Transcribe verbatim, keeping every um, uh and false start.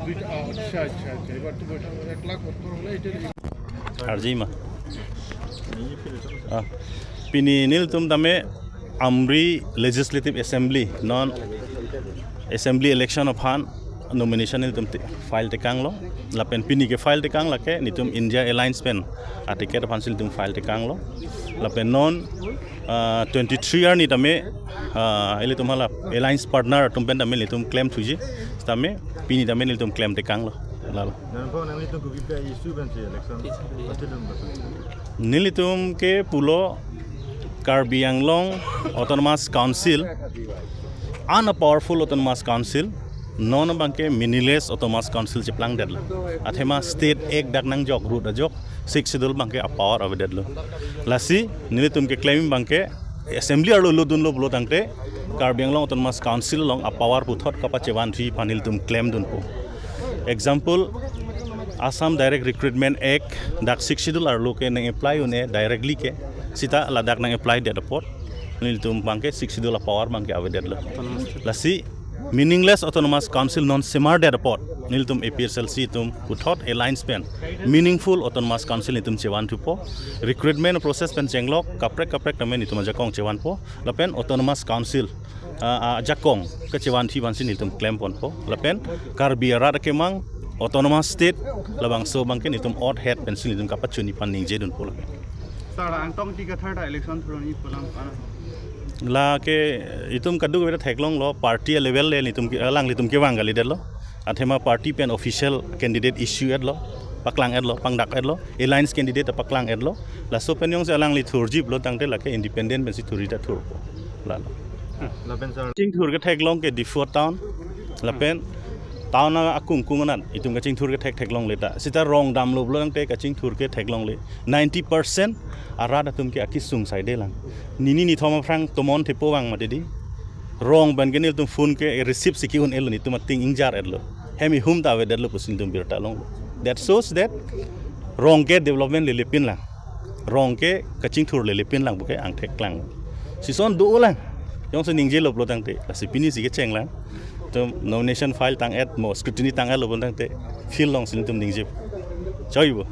আচ্ছা, আচ্ছা, আচ্ছা। এবার তো বৈঠক এক লাখ সত্তর হলে এটা আর জি মা। আহ, pini nelitum tame Amri Legislative Assembly non assembly election aphan nomination nelitum te-, file tekanglo. Lapen pini ke file tekang lake nelitum India Alliance pen aticket aphan si nelitum file tekanglo. Lapen non, ah, twenty-three arni tame, ah, ilitum hala alliance partner atum pen tame nelitum klem thuji. Tame pini tame nelitum klem tekanglo. Lalo. Dan po nang itu kubi pe isu kan si election. Pasti dong betul. Nelitum ke pulo Karbi Anglong Autonomous Council, an a powerful Autonomous Council, non abangke meaningless Autonomous Council cheplangdetlo. Athema State Act dak nangjok, root ajok, Sixth Schedule abangke a power avedetlo. Lasi nelitum ke claim abangke assembly arlo lo dunlo pulo tangte Karbi Anglong Autonomous Council along a power puthot kapachevanthuji aphan nelitum claim dunpo. Example, Assam Direct Recruitment Act dak Sixth Schedule arlo ke nang apply un-e directly ke, sita ladak nang apply det apot nelitum abangke Sixth Schedule a power abangke avedetlo. Lasi meaningless Autonomous Council non semardet apot nelitum A P H L C atum puthot alliance pen meaningful Autonomous Council nelitum chevanthupo. Recruitment process pen chenglok kaprek kaprek tame nelitum ajakong chevanpo. Lapen Autonomous Council, ah, ah, ajakong kechevanthi aphan si nelitum claim ponpo. Lapen Karbi arat akemang Autonomous State labangso abangke nelitum oath het pensi nelitum kapachunji aphan ningje dunpo lapen. Sir, Angtong Ingti Kathar ta election thuroni pulang pana. Lake itum kadokave ta theklonglo, party level le nelitum ke, alanglitum kevang kalidetlo. Athema party pen official candidate issue etlo, paklang etlo, pangdak etlo, alliance candidate paklang etlo. Laso pen jongsi alangli thurji pulo tangte lake independent pensi thurji ta thurpo. Lalo. Lapen sir, kachingthur ketheklong ke Diphu town. Lapen town akung kung anat itum kachingthur kethek theklongle ta. Sita rong damlo pulo tangte kachingthur ketheklongle. Ninety percent arat atum ke akesung saidelang. Nini nithom aphrang tomon thepo vang mati di. Rong pen ke nelitum phone ke receive si ke-un etlo, nelitum ating ingjar etlo. Hem ihum ta avedetlo pusi nelitum birta longlo. That shows that rong ke development lelepinlang. Rong ke kachingthur lelepinlang puke angthek klang. Sison dolang. Jongsi ningjelo pulo tangte, lasi pini si kechenglang. Itum nomination file tang-et mo, scrutiny tang-etlo pulo tangte, field alongsi nelitum ningje. Choi bo.